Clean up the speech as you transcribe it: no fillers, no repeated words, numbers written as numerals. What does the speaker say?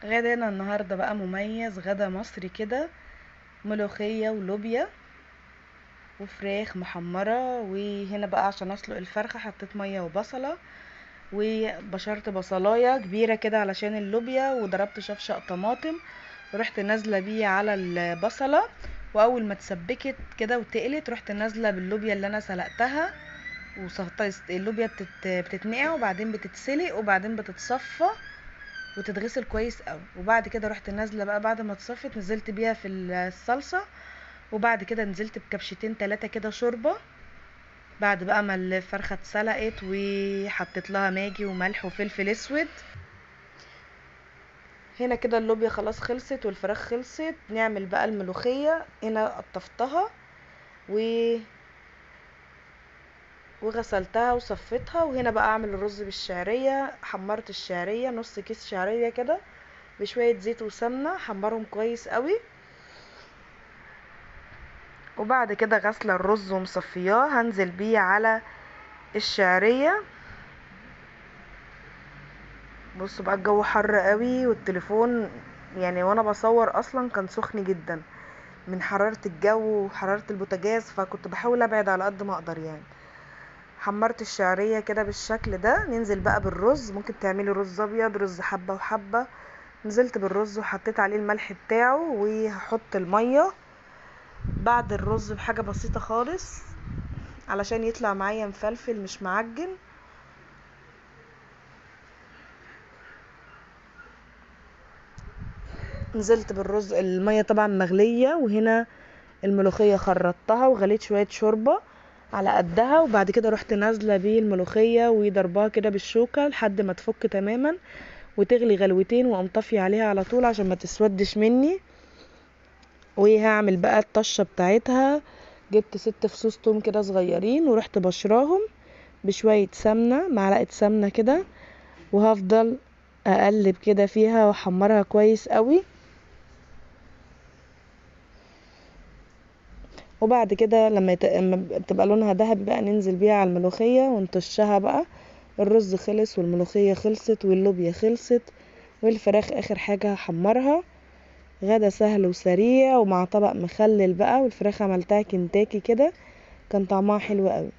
غدانا النهاردة بقى مميز، غدا مصري كده، ملوخية ولوبيا وفراخ محمرة. وهنا بقى عشان اسلق الفرخة حطيت مية وبصلة، وبشرت بصلاية كبيرة كده علشان اللوبيا، وضربت شفشق طماطم ورحت نازلة بيه على البصلة. واول ما اتسبكت كده وتقلت رحت نازلة باللوبيا اللي انا سلقتها وصفت. اللوبيا بتتنقع وبعدين بتتسلق وبعدين بتتصفى وتتغسل كويس قوي. وبعد كده رحت نازله بقى بعد ما اتصفت نزلت بيها في الصلصه، وبعد كده نزلت بكبشتين 3 كده شوربة بعد بقى ما الفرخه اتسلقت، وحطيت لها ماجي وملح وفلفل اسود. هنا كده اللوبيا خلاص خلصت والفراخ خلصت. نعمل بقى الملوخية. هنا قطفتها وغسلتها وصفيتها. وهنا بقى اعمل الرز بالشعريه. حمرت الشعرية نص كيس شعرية كده بشوية زيت وسمنه، حمرهم كويس قوي. وبعد كده غسله الرز ومصفياه، هنزل بيه على الشعرية. بصوا بقى الجو حر قوي، والتليفون وانا بصور اصلا كان سخن جدا من حرارة الجو وحرارة البوتاجاز، فكنت بحاول ابعد على قد ما اقدر. حمرت الشعرية كده بالشكل ده. ننزل بقى بالرز، ممكن تعملي رز ابيض، رز حبه وحبه. نزلت بالرز وحطيت عليه الملح بتاعه، وهحط المية بعد الرز بحاجة بسيطة خالص علشان يطلع معايا مفلفل مش معجن. نزلت بالرز، المية طبعا مغليه، وهنا الملوخية خرطتها وغليت شوية شوربة على قدها. وبعد كده رحت نازله بيه الملوخية وضربها كده بالشوكة لحد ما تفك تماما وتغلي غلوتين، واقوم طافية عليها على طول عشان ما تسودش مني. وهعمل بقى الطشه بتاعتها. جبت 6 فصوص توم كده صغيرين ورحت بشراهم بشوية سمنه، معلقه سمنه كده، وهفضل اقلب كده فيها واحمرها كويس قوي. وبعد كده لما تبقى لونها ذهبي بقى ننزل بيها على الملوخية ونطشها بقى. الرز خلص والملوخية خلصت واللوبيا خلصت والفراخ اخر حاجة هحمرها. غدا سهل وسريع ومع طبق مخلل بقى. والفراخ عملتها كنتاكي كده، كان طعمها حلو قوي.